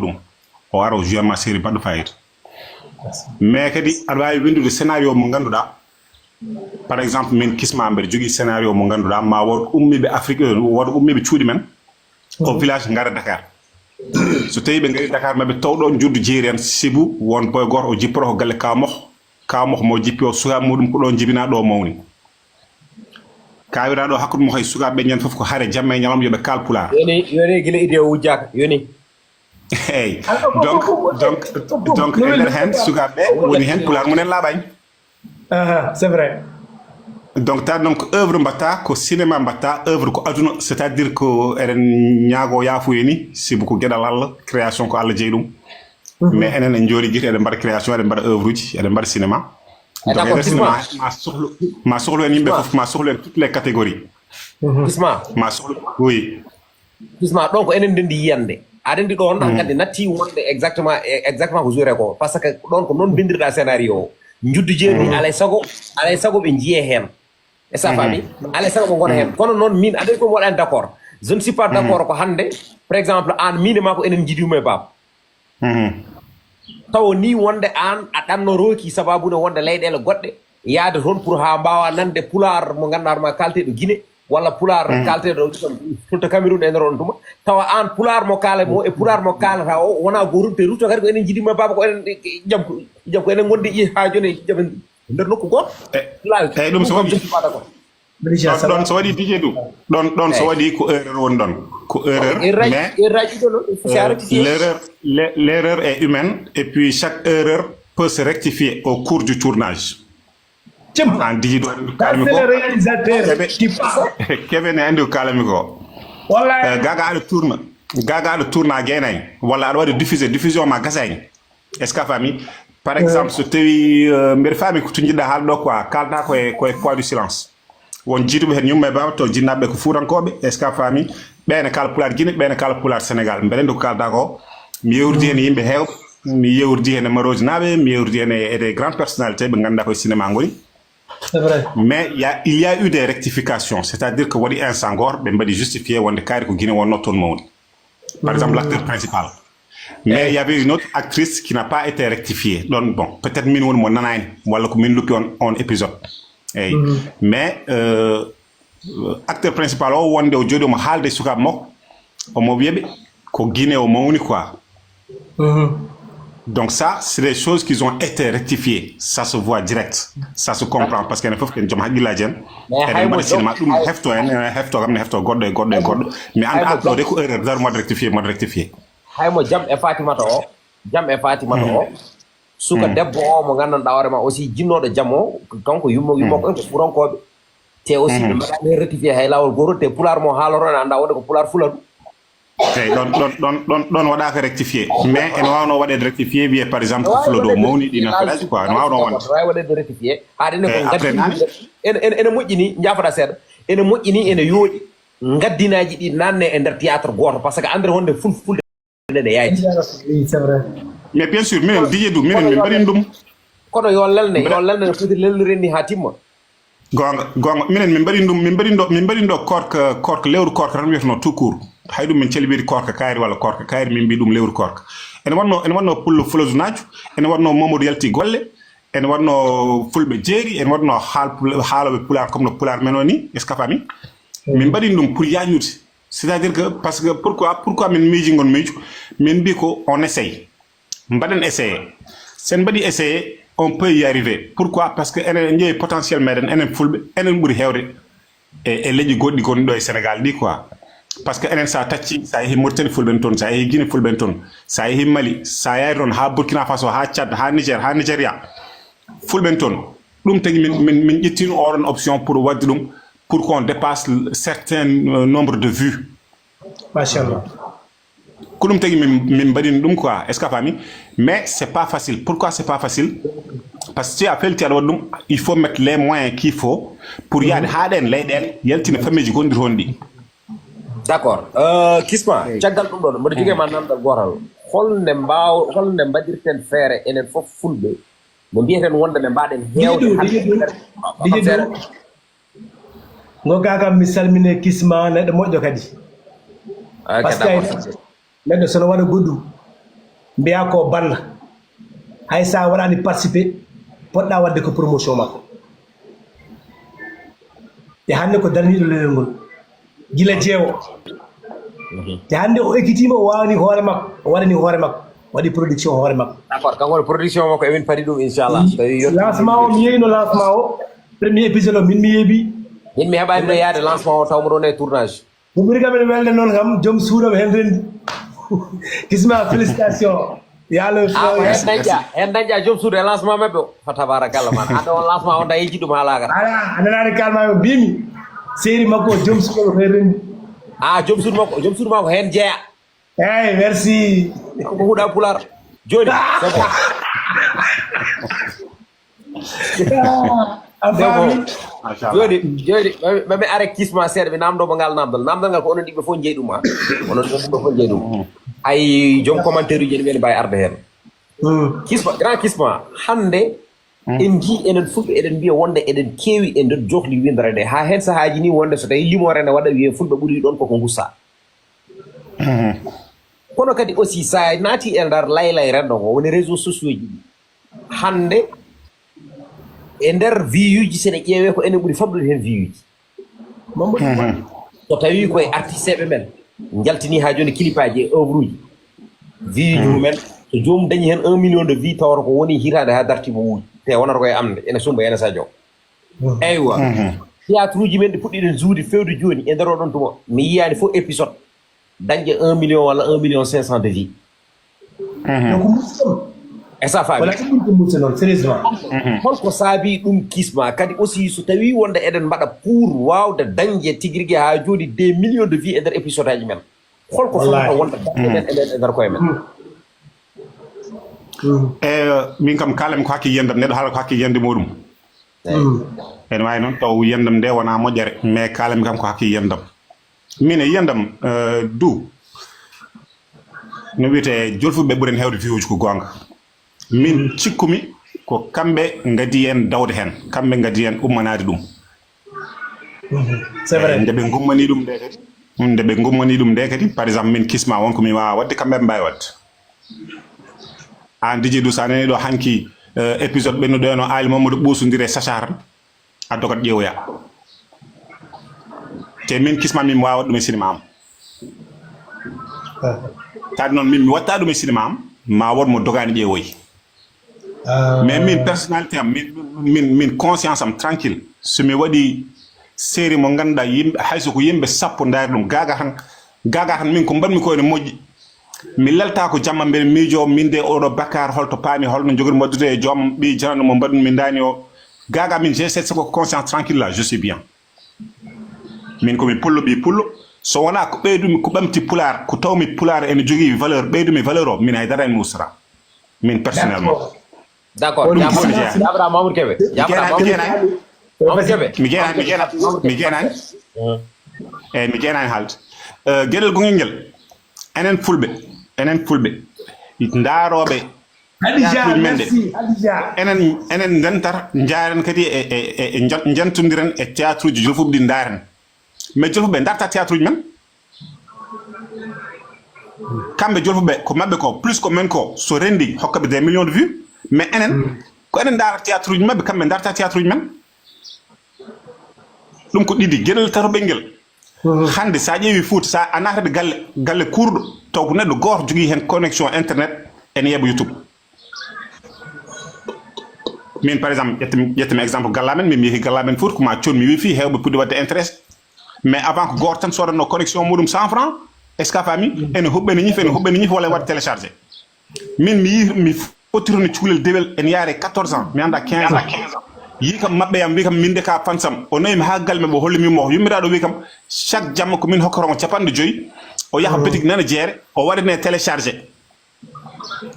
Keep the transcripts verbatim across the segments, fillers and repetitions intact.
ɗum. O ara o jouer ma série baɗɗo fayida. Mais kadi aɗa wawi windude scénario mo ganduɗa, par exemple, min Kisma mbeɗa jogui scénario mo ganduɗa ma won ummiɓe Afrique, won ummiɓe cuuɗi men o village gara Dakar. So tawi ɓe gari Dakar maɓe taw ɗo juddu jeeri en, sibu won boy goto o jipporo ko galle kawmoko. Kawmoko mo jippi o, sukaɓe muɗum ko ɗon jibina, ɗo mawni. Kawiraɗo hakkude mo hay sukaɓe ɓe ñande foof ko hare jamma e ñalawma yoɓe kal pulaar. Yoni, yoni, gila idée o wujjaka, yoni. Eyyi. Donc, donc, donc e nder hen sukaɓe woni hen pulaar mumen laaɓani. Aha, c'est vrai. Donc ta, donc œuvre mbatta ko cinéma mbatta, œuvre ko aduna, c'est à dire ko eɗen ñaago yaafuye ni, sibu ko gueɗal Allah, création ko Allah jeeyi ɗum. Mais enen en jooɗi guite, eɗen mbaɗa création, eɗen mbaɗa œuvre uji, eɗen mbaɗa cinéma. Donc eɗen cinéma ma sohlu, ma sohlu en yimɓe foof, ma sohlu en toutes les catégories. Kisma, Ma sohlu, oui. Kisma, ɗon ko enen ndendi yiyande. Aɗa andi ɗon kadi natti wonde exactement, exactement ko jouer ko, parce que ɗon ko noon bindirɗa scénario o. Juddu jeeri alay sago, alay sago ɓe jiye hen. E sa faami? Alay sago ɓe gona hen. Kono noon min aɗa ko waɗani d'accord. Je ne suis pas d'accord ko hande, par exemple, an mine ma ko enen jiidi yumma e baaba. Tawa ni wonde an a ɗanno rooki sababude wonde leyɗele goɗɗe yaade toon pour ha mbawa nande pulaar mo ganduɗa ma kalteɗo Guinée, walla pulaar kalteɗo to Cameroun e nder on tuma. Tawa an pulaar mo kaala mo e pulaar mo kaalata o wona gotum, te rutto kadi ko enen jiidi yumma e baaba, ko enen jam, jam ko enen gondi ha joni jam nder nokku goto. Eyyi, ɗum so waɗi ɗon, ɗon so waɗi Didier Doum, ɗon, ɗon so waɗi ko erreur woni ɗon, ko erreur, mais euh, l'erreur, l'e- l'erreur est humaine et puis chaque erreur peut se rectifier au cours du tournage. Cim. An Didier Doum, kalmi C'est ko le réalisateur Kébé, qui parle. Kébé ne andi ko kalmi ko. Wallahi. Euh, gaga aɗa tourna, gaga aɗa tourna a gaynani walla aɗa waɗi diffusé, diffusion ma gasani. Est-ce que a faami? Par exemple so tawi euh, mbeɗa faami ko to jiɗɗa haalde ɗo quoi, kalda ko e, ko e poids du silence. Won jiiduɓe heen yumma e baaba to jinnaɓe ko fuutankooɓe, est-ce que a faami? Ɓe ne kala pulaar Guinée, ɓe ne kala pulaar Sénégal. Mbeɗa anndi ko kalda ko. Mi yewridi heen e yimɓe heewɓe, mi yewridi heen e Marodi naaɓe, mi yewridi heen e des grandes personnalités ɓe ngannduɗaa koye cinéma ngoni. C'est vrai. Mais il y a, il y a eu des rectifications, c'est-à-dire que waɗi un sangor ɓe mbaɗi justifié wonde kaari ko Guinée wonno toon mawni. Par exemple l'acteur principal. Mais il y avait une autre actrice qui n'a pas été rectifiée. Donc bon, peut-être min woni mo nanani walla ko min lupi on, on épisode. Eyyi. Mais euh, acteur principal o wonde o jooɗi omo haalde e sukaaɓe makko, omo wiyaɓe ko Guinée o mawni quoi. Donc ça, c'est des choses qui ont été rectifiées. Ça se voit direct. Ça se comprend parce que enen fof ken joom haqqillaji en. Eɗen mbaɗa cinéma ɗum hefto en, ene hefto kam ne hefto goɗɗo e goɗɗo e goɗɗo. Mais anda ɗo de ko erreur, dar mode rectifié, mode rectifié. Haymo jam e Fatimata o, jam e Fatimata o. Suka debbo o mo gandanɗa hoore ma aussi jinnoɗo jam o, kanko yummo yummo ko furankoɓe. Te aussi ɓe mbaɗani hen rectifié hay lawol gotol, te pulaar mo haaloro ne anda wonde ko pulaar fuladu. Eyyi, ɗon ɗon ɗon ɗon ɗon waɗaka rectifié, mais ene wawno waɗede rectifié wiye par exemple ko fulo dow mawni ɗi nafalaji quoi, ene wawno wonde. Wawi waɗede rectifié haade ne ko Eyyi, après gaddi nani? Ene ene moƴƴini, jafoɗa seeɗa, ene moƴƴini ene yooɗi gaddinaji ɗi nanne e nder théâtre goto, parce que andre wonde fulfulde nde yaji. Oui, c'est vrai. Mais bien sûr minen Didier Doum minen min mbaɗin ɗum. Kono yo lelne, yo lelne no foti lelniren ni ha timma. Gonga gonga, minen min mbaɗin ɗum, min mbaɗin ɗo, min mbaɗin ɗo korka, korka lewru korka tan wiyatno tout court. Hay ɗum min calɓiri korka kayri walla korka kayri, min mbi ɗum lewru korka. Ene wanno ene wanno pullo fuladu naju, ene wanno Mamadou yalti golle, ene wanno fulɓe jeeri, ene wanno haal haaloɓe pulaar comme no pulaar men o ni, est-ce que a faami? Min mbaɗin ɗum pour yajnude. C'est-à-dire que parce que pourquoi pourquoi min miiji ngon miijo? Min mbi ko on essaye. Mbaɗen essayé. Sen mbaɗi essayé, on peut y arriver. Pourquoi? Parce que enen en ƴeewi potentiel meɗen enen fulɓe, enen ɓuri heewde e e leƴƴi goɗɗi gonɗi ɗo e Sénégal ndi quoi. Parce que enen sa tacci, sa yeehi Mauritanie fulɓe ne toon, sa yeehi Guinée fulɓe ne toon, sa yeehi Mali, sa yaari toon ha Burkina Faso, ha Tchad, ha Niger, ha Nigeria, fulɓe ne toon. Ɗum tagi min min min ƴettino oɗon option pour wadde ɗum pour qu'on dépasse certain euh, nombre de vues. Machallah. Ko ɗum tagi min min mbaɗini ɗum quoi, est-ce que a faami? Mais c'est pas facile. Pourquoi c'est pas facile? Parce que si a felti aɗa waɗi ɗum, il faut mettre les moyens qu'il faut pour yaade ha ɗen leyɗele yaltina famille ji gonɗi toon ɗi. D'accord. Euh, Kisma, caggal ɗum ɗon mboɗo jogui ma namdal gotal. Holnde mbaw holnde mbaɗirten feere enen fof fulɓe mo mbiyeten wonde ɓe mbaɗen hewde Didier Doum, Didier Doum, Didier Doum. Ngo gaga mi salmine Kisma neɗɗo moƴƴo kadi. Parce que neɗɗo sono waɗa goɗɗum Mbiya ko balla. Hay sa waɗani participer, poɗɗa wadde ko promotion makko. E hannde ko daraniiɗo leyɗel ngol. Gila jeewo. Te hannde o ekkitima, o wawani hoore makko, o waɗani hoore makko, waɗi production hoore makko. D'accord, kanko woni production makko, emin padi ɗum, inchallah. So tawi yetto- Lancement o, mi yeyno lancement o, premier épisode o, min mi yeebi. Min mi heɓani ɗo yaade lancement o, taw mo ɗon e tournage. Ko ɓuri kam ene welde noon kam, joom suuɗam hen rendi. Kisma, félicitation. Yalla. Ah, ko hen dañƴa, hen dañƴa joom suudu e lancement maɓɓe o. Fa tabarakallah man. Anda on lancement on da yeji ɗum ha laagal. Ala, a nanani kalma o mbimi. Série makko o joom suudu o hen rendi. Ah, joom suudu makko, joom suudu makko hen jeeya. Eyyi, merci. Ko ko huɗa pulaar. Joni, c'est bon. A faami. Machallah. Joni, joni, ɓe, ɓe, ɓe are kisma seeɗa, ɓe namdo mo ngal namdal. Namdal ngal ko onon ɗiɓɓe fof jeyi ɗum, ha. Onon ɗiɓɓe fof jeyi ɗum. Ay, joom commentaire uji ene ɓe mbawi arde hen. Mm. Kisma, grand kisma, hannde en jii enen fulɓe eɗen mbiya wonde eɗen keewi e nder johli windere nde. Ha hen sahaaji ni wonde so tawi limoore ne waɗa wiye fulɓe ɓuri ɗon koko gussa. Kono kadi aussi sa naati e nder laylay renndo ngo woni réseau sociaux ji ɗi. Hannde e nder viyuji sene ƴeewe ko enen ɓuri famɗude hen viyuji. Mamadou Wade. So tawi koye artisteɓe men jaltini ha joni kilipaji e œuvre uji, viyuji mumen, so joomum dañi hen un million de vie tawata ko woni hitande ha darti mo wuuji, te wonata koye amde ene sumba ene sadio. Eywa. Théâtre uji men ɗi puɗɗiɗen juude fewde joni e nder oɗon tuma mi yiyani fof épisode dañde un million walla un million cinq cent de vie. Donc musi ɗum. E sa faami? Wala ko ɗum ko musi noon, sérieusement. Holko saabi ɗum kisma kadi aussi so tawi wonde eɗen mbaɗa pour wawde dañde tigi rigi ha joni des millions de vie e nder épisode aji men? Holko fotata wonde dañde men e nder koye men? E min kam kalami ko hakke yiyandam, neɗɗo haala ko hakke yiyande muɗum. Ene wawi noon taw yiyandam nde wona moƴƴere, mais kalami kam ko hakke yiyandam. Min e yiyandam, du no wiyete, jolfuɓe ɓuren hewde viwuji, ko gonga. Min cikkumi ko kamɓe ngadi en dawde hen, kamɓe ngadi en ummanade ɗum. C'est vrai. Nde ɓe gummani ɗum nde kadi, nde ɓe gummani ɗum nde kadi, par exemple, min kisma won ko mi wawa wadde, kamɓe ɓe mbawi wadde. An diji du sa nani ɗo hanki épisode ɓennuɗo eno ali mamadou ɓusodire sachar. A dogat ƴeewoya. Te min kisma min mi wawa waɗ ɗum e cinéma am. Kadi noon min mi watta ɗum e cinéma am, ma won mo dogani ƴeewoy. Mais min personnalité am, min min min conscience am tranquille, so mi waɗi série mo ganduɗa yimɓe, hayso ko yimɓe sappo daari ɗum, gaga tan. Gaga tan min ko mbaɗmi ko ene moƴƴi. Mi lelta ko jamma mbeɗa miijo min de oɗo bakkar holto paami, holno jogori mbaɗdude e joomam, ɓi janano mo mbaɗmi mi dani o. Gaga min j'ai cette conscience tranquille là, je suis bien. Min komi pullo ɓi pullo. So wona ko ɓeydumi ko ɓamti pulaar, ko tawmi pulaar ene jogii valeur, ɓeydumi valeur o, min haydara en mi ustata. Min personnellement. D'accord. Jaabra Mamoudou Kébé. Jaabra Mamoudou Kébé. Mi jeenani, mi jeenani, mi jeenani. Eyyi, mi jeenani haalde. Geɗel gongel ngel, enen fulɓe, enen fulɓe ndaaroɓe théâtre uji men ɗe, enen enen ndentar, jaaren kadi e jantodiren e théâtre uji jolfuɓe ɗi ndaaren. Mais jolfuɓe darta théâtre uji men. Kamɓe jolfuɓe ko maɓɓe ko plus ko men ko, so rendi hokkaɓe des millions de vues. Mais enen ko enen darata théâtre uji maɓɓe, kamɓe darta théâtre uji men. Ɗum ko ɗiɗi. Geɗel tato ɓengel, hande sa ƴeewi fouta sa a natade galle galle kurɗo, taw ko neɗɗo goto jogui hen connexion internet, ene yeeɓa youtube. Min par exemple ƴettami ƴettami exemple gallamen, min mi yeehi gallamen fouta koma conmi wifi hewɓe puɗɗi wadde intéressé. Mais avant ko goto tan sodanno connexion muɗum cent franc, est ce que a faami? Ene huɓɓene ñifa ene huɓɓene ñifa walla ene waɗa téléchargé. Min mi yi mi fottitono cukalel dewel ene yaare quatorze ans, mi anda quinze ans. Yi kam maɓɓe yam wi kam min de ka fansam, o nawimi ha galle maɓɓe o hollimi mo yummiraɗo wi kam chaque jamma ko min hokkata mo capanɗe joyyi, o yaha boutique nana jeere o waɗane téléchargé.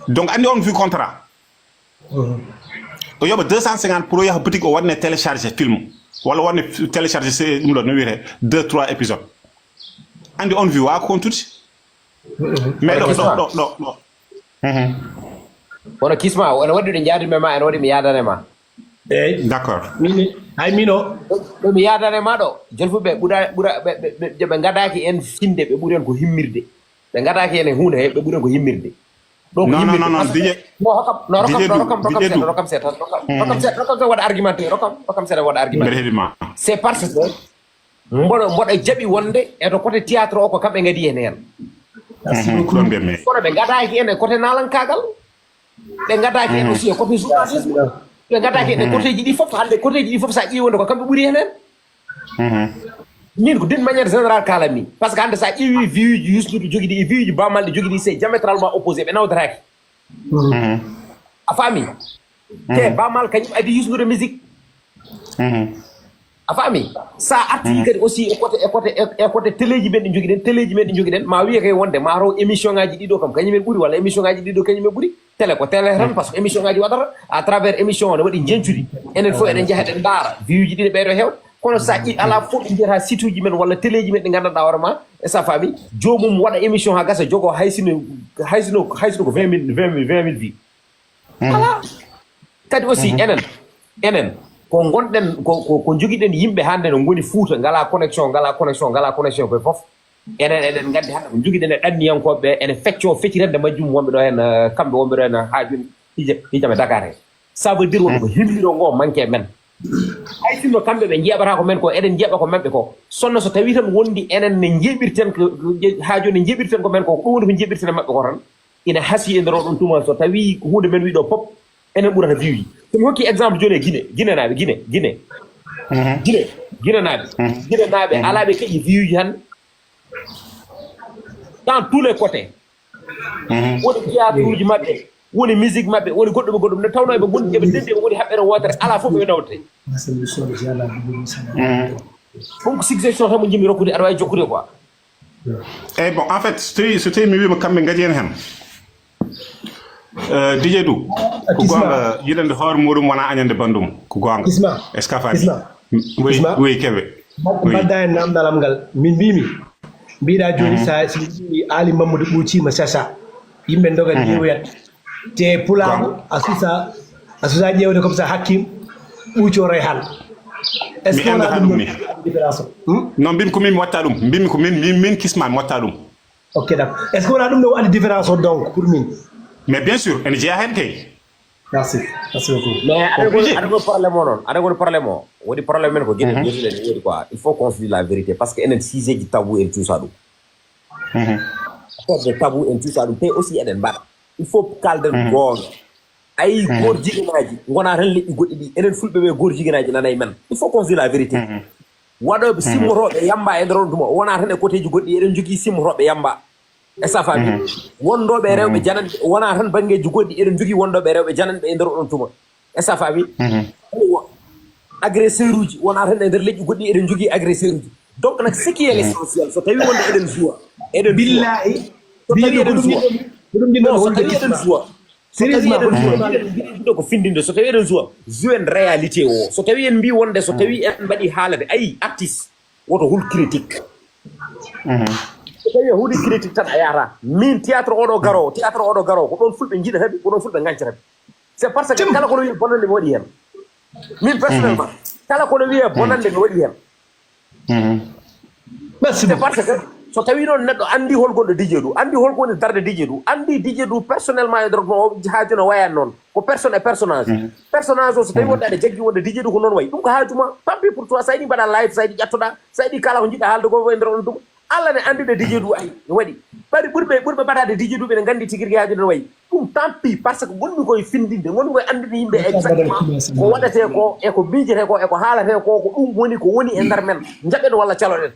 Donc andi on wi contrat. O yoɓa deux cent cinquante pour o yaha boutique o waɗane téléchargé film, walla waɗane téléchargé se ɗum ɗo no wiyete deux trois épisode. Andi on wi wawa ko on tuti. Mais ɗo ɗo ɗo ɗo ɗo. Kono kisma ene waɗi ɗo jaadumi ma ene waɗi mi yaadane ma. Eyyi, d'accord. Min hay min o. Ɗo mi yaadane ma ɗo jolfuɓe ɓuura ɓuura ɓe ɓe ɓe ɓe gadaki en finde, ɓe ɓuuri en ko himmirde. Ɓe gadaki en e hunde he ɓe ɓuuri en ko himmirde. Ɗo ko non non non non, dije. No, hokkam no, rokkam no, rokkam rokkam seeɗa, rokkam rokkam seeɗa, rokkam rokkam seeɗa waɗa argumenté, rokkam rokkam seeɗa waɗa argumenté. Mbeɗa heɗima. C'est parce que mboɗo mboɗo jaɓi wonde e to côté théâtre o ko kamɓe ngadi hen hen. Ɗon mbiyatmi. Kono ɓe ngadaaki en e côté naalankaagal. Ɓe ngadaaki en aussi e côté journalisme. Ɓe ngadaaki en e côtéji ɗi fof. Hannde côtéji ɗi fof, so a ƴeewi wonde ko kamɓe ɓuri hen hen. Min ko d'une manière générale kaalanmi, parce que hannde so a ƴeewi viuji yusnude jogii ɗi e viuji bamal ɗi jogii ɗi, c'est diamétralement opposé, ɓe nawdataaki. A faami? Te bamal kañum adi yusnude musique. A faami? Sa arti kadi aussi e côté e côté e côté téléji men ɗi jogii ɗen, téléji men ɗi jogii ɗen, ma wiye kay wonde ma taw émission ngaji ɗiɗo kam kañum en ɓuri, walla émission ngaji ɗiɗo kañum en ɓuri. Télé ko télé tan, parce que émission ngaji waɗata à travers émission o ne waɗi jencudi, enen fof eɗen njaha eɗen ndaara viuji ɗi ne ɓeydo heewde. Kono sa ƴi ala fof ɗi mbiyata site uji men walla téléji men ɗi nganndanɗaa hoore ma, e sa faami, joomum waɗa émission ha gasa jogo haysino haysino haysino ko vingt mille, vingt mille, vingt mille vues. Ala. Kadi aussi enen enen ko ngonɗen ko ko ko jogiɗen yimɓe hannde no ngoni Fuuta, ngala connexion, ngala connexion, ngala connexion, koye fof enen eɗen nganndi hannde ko jogiɗen e ɗanniyankooɓe ɓe ene feccoo fecirande majjum, wonɓe ɗo heen, eh, kamɓe wonɓe ɗo heen, eh, haa jooni hija hijam e Dakar he. Ça veut dire wonde ko hilliro ngo manque men. Hay sinno kamɓe ɓe njeeɓata ko men ko, eɗen njeeɓa ko maɓɓe ko, sonno so tawi tan wondi enen ne njeeɓirten ko, haa jooni ne njeeɓirten ko men ko, ko ɗum woni ko njeeɓirten e maɓɓe ko tan, ina hasii e nder oɗon tuma so tawi ko huunde men wi ɗo pop enen ɓurata viuji. So mi hokki exemple jooni e Guinée, Guinée naaɓe, Guinée, Guinée, Guinée, Guinée naaɓe, Guinée naaɓe alaa ɓe keƴi viuji hannde dans tous les côtés. Woni théâtre uji maɓɓe, woni musique maɓɓe, woni goɗɗum e goɗɗum, nde tawnoo eɓe ngondi eɓe ndenndi, eɓe ngoni haɓɓere wootere, alaa fof ɓe nawdete. Ɗum ko suggestion tan mo njimmi rokkude, aɗa waawi jokkude quoi. Eyyi, bon, en fait, so tawi so tawi mi wiima kamɓe ngadi en heen. Euh, Didier Dou, ko goonga, yiɗande hoore muɗum wona añande banndum, ko goonga. Est-ce que a faami? Oui, oui, Kébé. Mbaɗ- Oui. Mbaɗda e namdal am ngal. Min mbimi, mbiɗa joni sa si mi ƴeewi Ali Mamadou Ɓuucima Sasa, yimɓe doga ƴeewoyat. Te pulaagu a susa a susa ƴeewde comme ça, Hakim Ɓuuco Rayhan. Est-ce Mi que wona annda ɗum haɗum ɗon ni. Différence o? Hmm? Non, mbimi ko min mi watta ɗum. Mbimi ko min, min, min kisma mi watta ɗum. Ok, d'accord. Est-ce que wona ɗum ɗo waɗi différence o donc pour min? Mais bien sûr, ene jeeya heen kay. Merci. Merci beaucoup. Mais aɗa Obligé. Aɗa goni problème o noon, aɗa goni problème o, woodi problème men ko gueɗe gotuɗen woodi quoi, il faut qu'on se dise la vérité, parce que enen sujet ji tabou en cuusa ɗum. Affaire de tabou en cuusa ɗum, te aussi eɗen mbaɗa, il faut kalden goonga. Ayi, goor jiganaaji ngona tan leƴƴi goɗɗi ɗi, enen fulɓe ɓe goor jiganaaji nanay men, il faut qu'on se dise la vérité. Waɗooɓe simmotooɓe yamba e nder on tuma wona tan e koteeji goɗɗi, eɗen jogii simmotooɓe yamba. Est-ce que a faami? Wondooɓe e rewɓe jananɓe wona tan banngeeji goɗɗi, eɗen jogii wondooɓe e rewɓe jananɓe e nder on tuma. Est-ce que a faami? Aywa. Agresseur uji wona tan e nder leƴƴi goɗɗi, eɗen jogii agresseur uji. Donc nak ce qui est l'essentiel, so tawi wonde eɗen joua eɗen joua Billahi. So tawi Billahi eɗen ko ɗum joua ɗiɗo ko ɗum ɗiɗo non so tawi eɗen joua so tawi eɗen joua mbiɗen jiɗo ko findinde, so tawi eɗen joua jouen réalité o, so tawi en mbi wonde so tawi en mbaɗi haalade ayi artiste woto hul critique. So tawi a huuli critique tan a yahata. Min théâtre oɗo garo théâtre oɗo garo ko ɗon fulɓe jiɗata mi, ko ɗon fulɓe gancata mi. C'est parce que kala kono wiya bonande mi waɗi hen. Min personnellement kala kono wiya bonande mi waɗi hen. Merci beaucoup. C'est parce que so tawi noon neɗɗo anndi hol gonɗo Didier Dou, anndi hol ko woni darde Didier Dou, anndi Didier Dou personnellement e nder o haaju no wayani noon, ko personne e personnage. Personnage o so tawi wonde aɗa jaggi wonde Didier Dou ko noon wayi, ɗum ko haaju ma, tant pis pour toi. So a yiɗi mbaɗa live, so a yiɗi ƴattoɗa, so a yiɗi kala ko jiɗɗa haalde ko e nder on tuma. Allah ne anndi nde Didier Dou ari waɗi. Bari ɓurɓe ɓurɓe mbaɗade Didier Dou ɓe ne nganndi tigi rigi haaju no wayi. Ɗum tant pis, parce que ngonmi koye findinde, ngonmi koye anndinde yimɓe exactement ko waɗetee ko e ko miijete ko e ko haalatee ko, ko ɗum woni ko woni e nder men. Njaɓen walla caloɗen.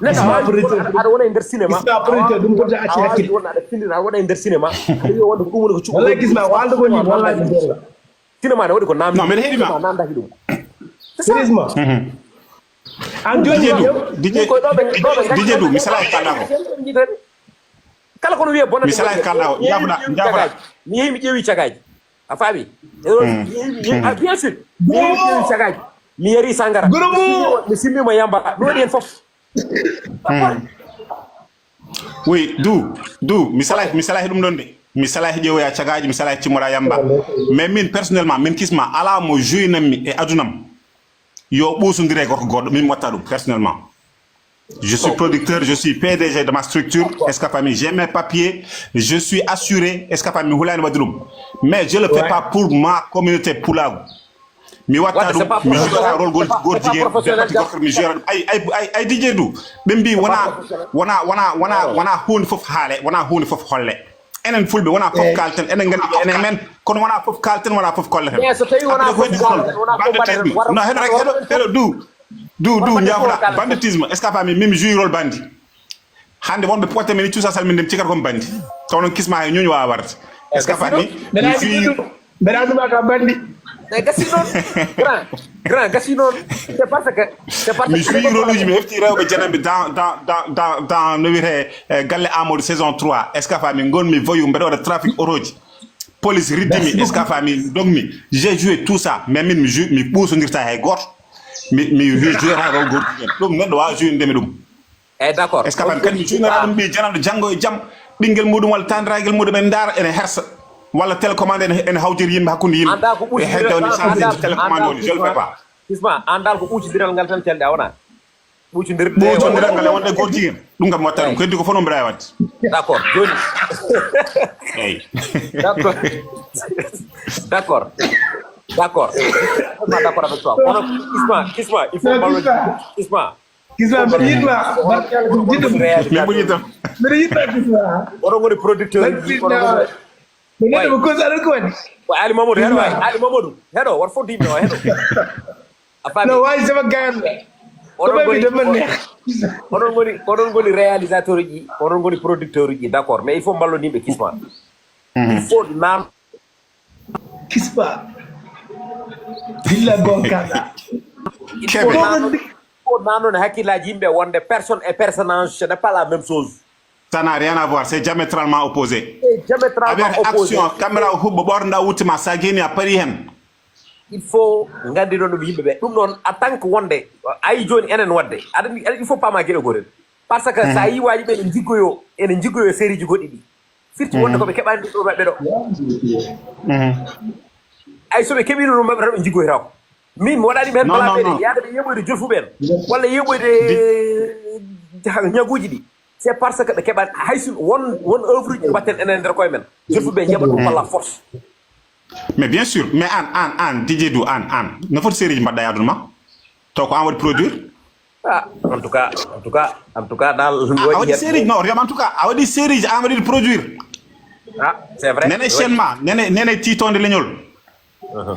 Neɗɗo a waawi won aɗa wona e nder cinéma, a waawi won aɗa findina aɗa wona e nder cinéma, aɗa wiya wonde ko ɗum woni ko cuɓɓo. Wallahi gisma ko haalde ko ni wallahi ko goonga. Cinéma ne waɗi ko namdi. Non, mbeɗa heɗi ma. Cinéma namdaki ɗum. Sérieusement. An joni Didier Dou, Didier Dou, mi salay kala ko. Kala kono wiye bonande. Mi salay kala ko. Jafuɗa, jafuɗa. Mi yehi mi ƴeewi cagaaji. A faami? Ah, bien sûr. Mi yehi mi ƴeewi cagaaji. Mi yari sangara. Mi simmima yamba. Ɗum waɗi hen fof. Oui, Dou, Dou, mi salay mi salay ɗum ɗon de. Mi salay ƴeewoya cagaaji, mi salay cimmora yamba. Mais min personnellement, min kisma ala mo joinanmi e adunam. Yo ɓuusondire gorko goɗɗo, min mi watta ɗum personnellement. Je suis producteur, je suis P D G de ma structure, Escafami. J'ai mes papiers, je suis assuré, Escafami, mi hulaani waɗde ɗum. Mais je le fais pas pour ma communauté pulaagu. Mi watta ɗum, mi jouera rôle gol gol jigéen, ɓe parti gorko mi jouera ɗum. Ay ay ay ay D J du. Ɓe mbi wona wona wona wona wona hunde fof haale, wona hunde fof holle. Enen fulɓe wona fof kalten, enen nganndi ko enen men, kono wona fof kalten, wona fof kolleten. Mais so tawi wona fof kalten, wona fof mbaɗeten. No heɗo rek heɗo heɗo du. Du du jaafuɗa banditisme, est-ce que a faami? Min mi joué rôle bandi. Hannde wonɓe potte min cuusa salminde mi cikata ko mi bandi. Taw noon kisma he ñuñu wawa warde. Est-ce que a faami? Mi joué. Mbeɗa anduma ka bandi. E gasi noon. Grand, grand gasi noon. C'est parce que c'est parce que mi joué rôle uji, mi hefti rewɓe janamɓe dans dans dans dans no wiyete eh, galle Amadou saison trois. Est-ce que a faami? Ngonmi voyou, mbeɗa waɗa trafic oroji. Police riddimi, est-ce que a faami? Dogmi. J'ai joué tout ça, mais min mi joué mi ɓuusondirta hay gooto. Mi mi joué ha rewɓe gooto. Ɗum neɗɗo wawa joué ndemi ɗum. Eyyi, d'accord. Est-ce que a faami? Kadi mi cuynora ɗum ɓi jananɗo janngo e jam, ɓinngel muɗum walla tandiragel muɗum ene ndaara, ene hersa, walla télécommande ene ene hawjori yimɓe, hakkunde yimɓe. Anda ko ɓuuci e hedde woni sens télécommande woni je le fais pas. Isma, andal ko ɓuucidiral ngal tan telɗa wona ɓuucidirde. Ɓuucidiral ngal e wonde goto jiguen, ɗum kam mi watta ɗum ko heddi ko fof no mbiɗa wawi wadde. D'accord, joni. Eyyi. D'accord. D'accord. D'accord. D'accord avec toi. Kono Isma, Isma, il faut mballodir. Isma, Isma, mbeɗa yiɗma. Barke Allah, ko jiɗɗo. Min ɓuuri tan. Mbeɗa yiɗma, Isma. Oɗon ngoni producteur uji, oɗon ngoni. Ko neɗɗo mo kosi aɗa ko waɗi. Ko Ali Mamadou heɗo, Ali Mamadou heɗo, woto fof dimmi o heɗo. A faami? No wawi sama gayan. Oɗon ngoni oɗon ngoni oɗon ngoni réalisateur uji, oɗon ngoni producteur uji, d'accord, mais il faut mballodimɓe kisma. Il faut nan Kispa. Billa gonkaɗa. Kebe. Ko nan non hakkillaji yimɓe wonde personne et personnage, ce n'est pas la même chose. Ça n'a rien à voir, c'est diamétralement opposé. C'est diamétralement opposé. Avec action, caméra o huɓɓo ɓornɗa wuttima sa geni a paari hen. Il faut gandi ɗon ɗum yimɓe ɓe ɗum noon en tant que wonde ayi joni enen wadde aɗa il faut pama gueɗe gotel. Parce que sa yi waji ɓe ene jiggoyo ene jiggoyo série ji goɗɗi ɗi. Firti wonde ko ɓe keɓani ɗum ɗo maɓɓe ɗo. Ay so ɓe keɓino ɗum maɓɓe tan ɓe jiggoyta ko. Min mi waɗani ɓe hen balaɓe de yaade ɓe yeɓoyde jolfuɓe en walla yeɓoyde ñaguji ɗi. C'est parce que ɓe keɓani haysi won won œuvre uji mbatten enen nder koye men jolfuɓe jaɓa ɗum walla force. Mais bien sûr, mais an an an Didier Dou an an no foti série ji mbaɗɗa yaadun ma? Taw ko an waɗi produire. Ah, en tout cas, en tout cas, en tout cas, dal a waɗi série non riyam en tout cas a waɗi série ji an waɗi produire. Ah, c'est vrai. Nene chaîne ma nene nene titonde leñol.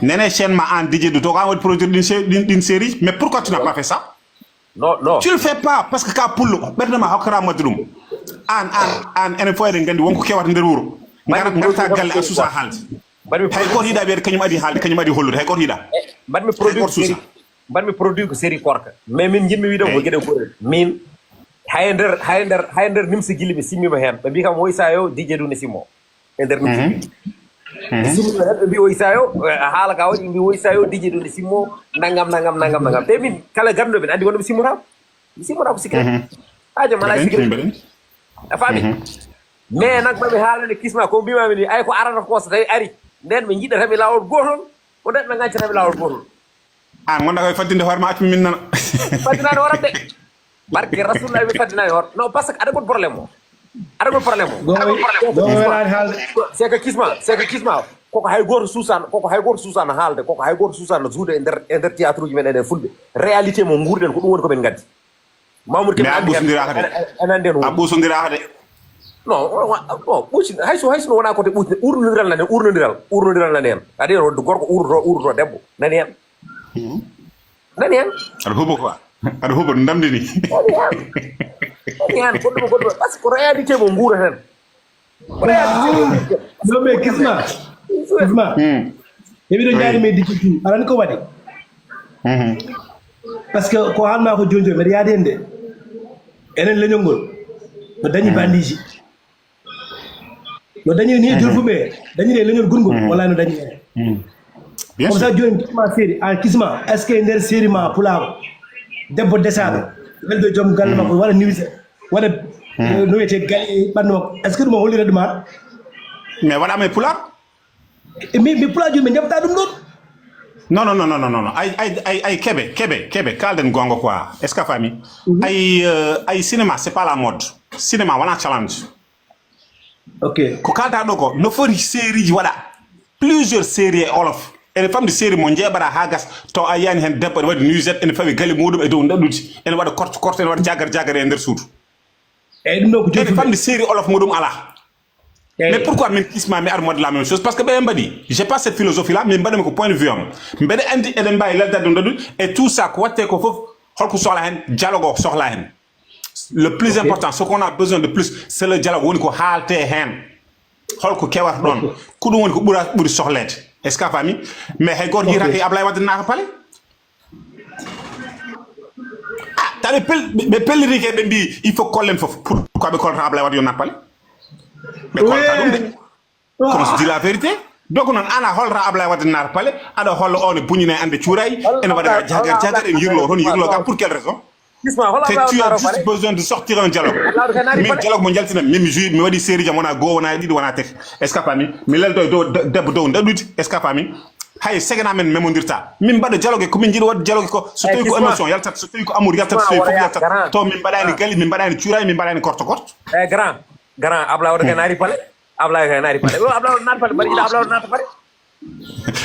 Nene chaîne ma an Didier Dou to ko an waɗi produire ɗin sé- ɗin ɗin série, mais pourquoi tu n'as pas fait ça? Non, non. Tu le fais pas parce que ka pullo ɓerde ma hokkata modde ɗum. An an an enen fof eɗen gandi wonko kewata nder wuuro. Ngara garta galle a susa haalde. Mbaɗmi hay goto yiɗa wiyede kañum adi haalde kañum adi hollude hay goto yiɗa. Mbaɗmi produit ko série mbaɗmi produit ko série korka mais min jiɗmi wiide ko gueɗe gotel min. Hay nder hay nder hay nder nimsa gilli mi simmima hen ɓe mbi kam woy sa yo Didier Dou ne simmo. E nder nimsa gilli mi simmima hen ɓe mbi woy sa yo haala ka waɗi mbi woy sa yo Didier Dou ne simmo. Nangam nangam nangam nangam te min kala ganduɗo min andi wonde mi simmotako. Mi simmotako ko sikki rek. Hajo mala sikki rek. A faami? Mais nak mami haalande kisma ko mbimami ni ay ko arata ko so tawi ari nden ɓe jiɗatami lawol gotol. Ko nden ɓe gancatami lawol gotol. An gonda koye faddinde hoore ma accu min nana. Faddinani hoore de. Barke rasulullah mi faddinani hoore non parce que aɗa gon problème o. Aɗa gon problème o. Aɗa gon problème o. C'est que kisma c'est que kisma koko hay goto suusano koko hay goto suusano haalde koko hay goto suusano joude e nder e nder théâtre uji men enen fulɓe. Réalité mo guurɗen ko ɗum woni komin gaddi. Mamoudou kebe a ɓuusondiraka de. Anande no a ɓuusondiraka de. Non. Ɓuusi hayso hayso no wona kote ɓuusde urnodiral nani urnodiral urnodiral nani hen. Adi wonde gorko urdoto urdoto debbo nani hen. Nani hen. Aɗa huuba quoi? Aɗa huuba ndamdini. Nani hen. Nani hen goɗɗum goɗɗum parce que ko réalité mo guura hen. Non mais kisma kisma. Eɓiɗo jaari mais dikkitu arani ko waɗi. Parce que ko haalma ko joni joni mbeɗa yaadi hen de. Enen leñol ngol no dañi bandiji. No dañi ni jolfuɓe dañiri e leñol gurgol walla no dañi hen. Comme ça joni ma série an kisma est ce que e nder série ma pulako debbo desaɗo weldo joom galle makko waɗa niwise. Waɗa no wiyete gali ɓandu makko est ce que ɗum o hollira ɗum an? Mais waɗama e pular. E mi mi pular joni ɓe jaɓta ɗum ɗon. Non, non, non, non, non, non. Ay, ay, ay, ay, Kebe, Kebe, Kebe, kalden gonga quoi. Est-ce que a faami? Mhm. Ay, euh, ay cinéma, c'est pas la mode. Cinéma, wona challenge. Ok. Ko kalta ɗo ko, no foti série ji waɗa. Plusieurs séries e olof. Ene famde série mo jeeɓata ha gas, to a yani hen debbo ene waɗi nuisette, ene fawi gali muɗum e dow ndaɗɗudi. Ene waɗa korto korto, ene waɗa jagar jagar e nder suudu. Eyyi, ɗum ɗo ko ene famde série olof muɗum ala. Eyyi. Mais pourquoi min kisma mi ar mode la même chose? Parce que ɓe mbaɗi. J'ai pas cette philosophie là, min mbaɗami ko point de vue am. Mbeɗa andi eɗen mbawi laldade ɗum ɗaɗu et tout ça ko watte ko fof. Holko sohla hen? Dialogue o sohla hen. Le plus important, ce qu'on a besoin de plus, c'est le dialogue. Woni ko haalte hen. Holko kewata ɗon? Ko ɗum woni ko ɓura, ɓuri sohlede. Est-ce que a faami? Mais hay goto yiyata ko Ablaye Wade naata palais. Ah, tawi ɓe pel-, ɓe, ɓe pelliti ke, ɓe mbi il faut kollen fof. Pourquoi ɓe kolata Ablaye Wade yo naat palais? Ɓe kolata ɗum de. Qu'on se dit la vérité. Donc noon, an a holata Ablaye Wade naata palais, aɗa holla on e buñina e ande cuuray, ene waɗa jagar jagar, ene yirlo toon, yirlo ga, pour quelle raison? Te tu as juste besoin de sortir un dialogue. Min dialogue mo jaltina, min mi jui, mi waɗi série jam, wona goo, wona ɗiɗi, wona tati. Est-ce que a faami? Mi leldo e dow de-, debbo dow ndaɗɗudi, est-ce que a faami? Hay segana men memodirta. Min mbaɗa dialogue ko min jiɗi waɗde dialogue ko. So tawi ko émotion yaltat, so tawi ko amour yaltat, so tawi fof yaltat. Taw min mbaɗani gali, min mbaɗani cuuray, min mbaɗani korto korto. Eh, grand, grand, Ablaye Wade kay naati palais. Ablaye kay naati palais. Yo, Ablaye Wade naati palais. Mbaɗa yiɗa Ablaye Wade naati palais.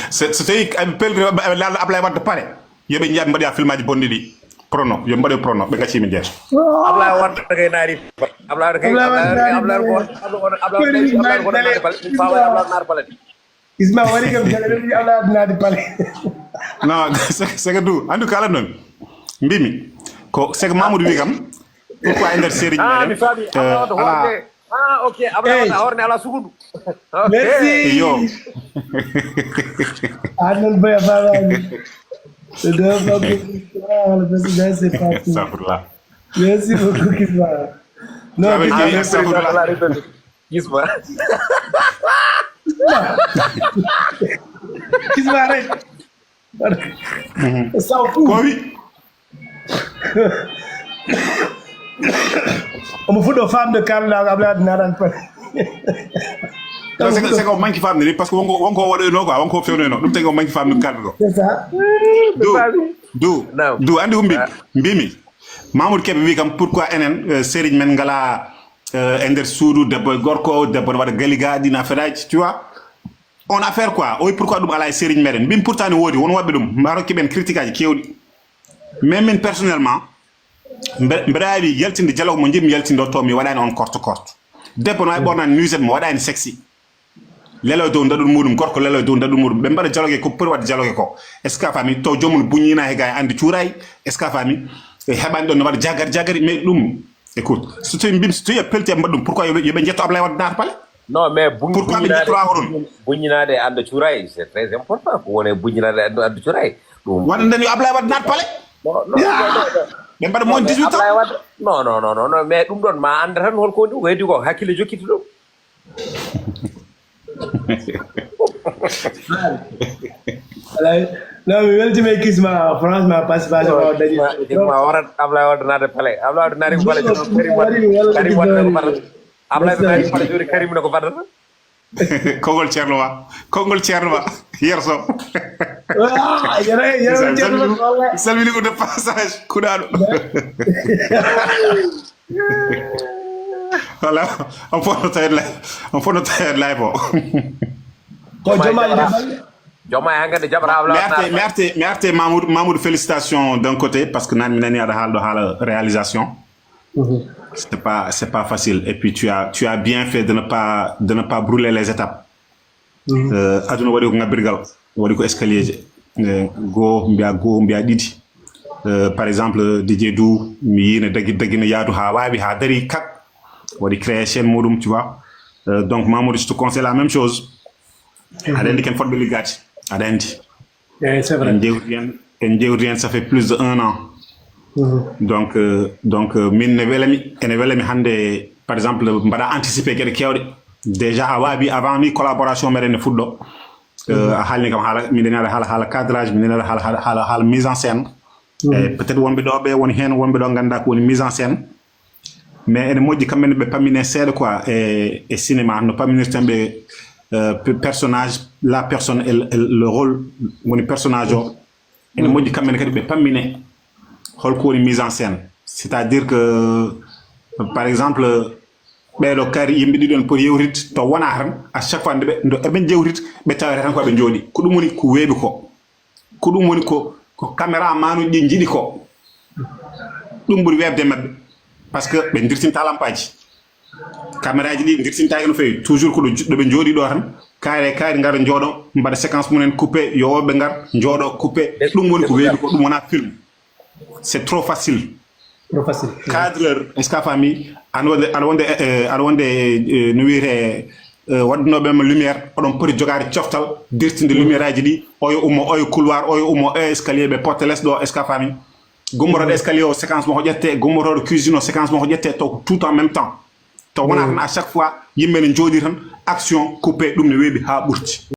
So, so tawi aɓe pelri, aɓe laalno Ablaye Wadde palais, yo ɓe njaat mbaɗoya filmaji bonɗi ɗi. Prono, yo mbaɗoy prono, ɓe gacci min jeeto. Ablaye Wade kay naati palais. Ablaye Wade kay, Ablaye Wade kay, Ablaye Wade kay, Ablaye Wade, Ablaye Wade kay, Ablaye Wade naati palais. Min fawa Ablaye Wade naati palais. Isma waɗi kam jale ɗum Ablaye Wade naati palais. Non, c'est, c'est que du, en tout cas, la non. Mbimi, ko, c'est que Mamoudou wi kam, pourquoi e nder série ji meɗen? Ah, mi faami. Ablaye Wade hoorde. Ah, ok. Ablaye Wade hoorde ala sugudu. Ok. Merci. Yo. Ah, non, boy, faamaani. Le deux fois, ah, le président, c'est parti. Astagfirullah. Merci beaucoup, Kisma. Non, Kisma. Gisma. Kisma rek. Saw fu. Ko wi? Omo fuɗɗo famde kalɗa Ablaye Wade naɗan pa. Non, c'est que, c'est que o manque famde ni, parce que wonko, wonko waɗoyno quoi, wonko fewnoyno. Ɗum tagi o manque famde kalɗo. C'est ça. Du, du, du, andi ko mbi-, mbimi. Mamoudou Kébé wi kam, pourquoi enen, euh, série men ngala, euh, e nder suudu, debbo e gorko, debbo ne waɗa galiga, ɗin affaire aji, tu vois? On affaire quoi? O wi pourquoi ɗum ala e série meɗen? Mbimi pourtant ne woodi, won waɗɓe ɗum, mbaɗo keɓen critique aji kewɗi. Mais min personnellement, mbe-, mbeɗa waawi yaltinde dialogue mo njiɗmi yaltinde o, to mi waɗani on korto korto. Debbo no wawi ɓornani nuisette, mo waɗani sexy. Lelo e dow ndaɗɗudi muɗum, gorko lelo e dow ndaɗɗudi muɗum. Ɓe mbaɗa dialogue ko poti waɗde dialogue ko. Est-ce que a faami? Taw joomum buññina he gay andi cuuray. Est-ce que a faami? E heɓani ɗon no waɗa jagari jagari, mais ɗum, écoute, so tawi mbimi, so tawi a pelti e mbaɗa ɗum, pourquoi yo ɓe, yo ɓe njetto Ablaye Wade naata palais? Non, mais buñ-, pourquoi ɓe njettora hoɗon? Buññinaade ande cuuray, c'est très important. Ko woni e buññinaade ande, ande cuuray. Ɗum. Wonande yo Ablaye Wade naata palais? Non, non, non, non, non. Ɓe mbaɗa moins dix-huit ans. Ablaye Wade? Non, non, non, non, non. Mais ɗum ɗon, ma annda tan holko woni ɗum. Ko heddi ko, hakkille jokkita ɗum. Alay, non, mi weltima e Kisma, franchement, participation ma o dañi. Kisma, Kisma, warat Ablaye Wade naata palais. Ablaye Wade naati ko palais, Karim Wade, Karim Wade ko fadata. Ablaye Wade naati palais, joni Karim ne ko fadata. Konngol Ceerno ma, konngol Ceerno ma, Yerso. Ah, yere, yere, Ceerno ma, wallahi. Salmini ko de passage, kuɗaɗo. Voilà, on foto tawi live, on foto tawi live o. Ko Diomaye, Diomaye, Diomaye hankadi jaɓata Ablaye Wade. Mi arte, mi arte, mi arte Mamoudou, Mamoudou, félicitations d'un côté, parce que nan mi nani aɗa haalɗo haala réalisation. Mhm. C'est pas, c'est pas facile. Et puis tu as, tu as bien fait de ne pas, de ne pas brûler les étapes. Mhm. Euh, aduna waɗi ko ngabbirgal, waɗi ko escalier je. Eh, goo mbiya, goo mbiya ɗiɗi. Euh, par exemple, Didier Dou, mi yii ne dagi, dagi no yaadu haa waawi, haa dari kak. Waɗi créer chaîne muɗum, tu vois. Euh, donc, Mamoudou, je te conseille la même chose. Mhm. Aɗa anndi ken fotɓe liggaade. Aɗa anndi. Eh, c'est vrai. En jewti en, en jewti en, ça fait plus de un an. Mhm. Donc, euh, donc, euh, min ne welami, ene welami hannde, par exemple, mbaɗa anticiper geɗe keewɗe. Déjà, a waawi avant ni collaboration meɗen ne fuɗɗo. Euh, mhm. A haalni kam haala, miɗen haala, haala, haala cadrage, miɗen haala, haala, haala, haala, haala mise en scène. Mhm. Eh, peut-être wonɓe ɗo ɓe woni heen, wonɓe ɗo ngannda ko woni mise en scène. Mais ene moƴƴi kamɓe ne ɓe pammine seeɗa quoi e, e cinéma, no pamminirten ɓe euh, pe- personnage, la personne et le, et le rôle woni personnage o ene moƴƴi. Kamɓe ne kadi ɓe pammine holko woni mise en scène, c'est à dire que par exemple ɓeeɗo kadi yimɓe ɗiɗon poti yewtitde to wona tan à chaque fois nde ɓe nde eɓe jewtita ɓe tawata tan ko ɓe jooɗi ko ɗum woni ko weeɓi ko ko ɗum woni ko ko caméra manuji ɗi jiiɗi ko ɗum ɓuri weeɓde maɓɓe par ce que ɓe dirtinta lampaji caméraji ɗi dirtintaaki no feewi toujours ko ɗo ɗo ɓe jooɗi ɗo tan kaari e kaari ngara jooɗo mbaɗa séquence mumen coupé yo woɓɓe ngar jooɗo coupé ɗum woni ko weeɓi ko ɗum wona film c'est trop facile Trop facile. Cadreur, est-ce que a faami? Aɗa wonde aɗa wonde eh, aɗa wonde eh, no wiyetee eh, waɗnooɓe ma lumière oɗon poti jogaade coftal dirtinde lumière aji ɗi oyo ummo oyo couloir oyo ummo oyo escalier ɓe potte les ɗo, est-ce que a faami? Gummorooɗo escalier o séquence mo ko ƴette gummorooɗo cuisine o séquence mo ko ƴette taw ko tout en même temps taw wona tan à chaque fois yimɓe ne jooɗi tan action coupé ɗum ne weeɓi haa ɓurti.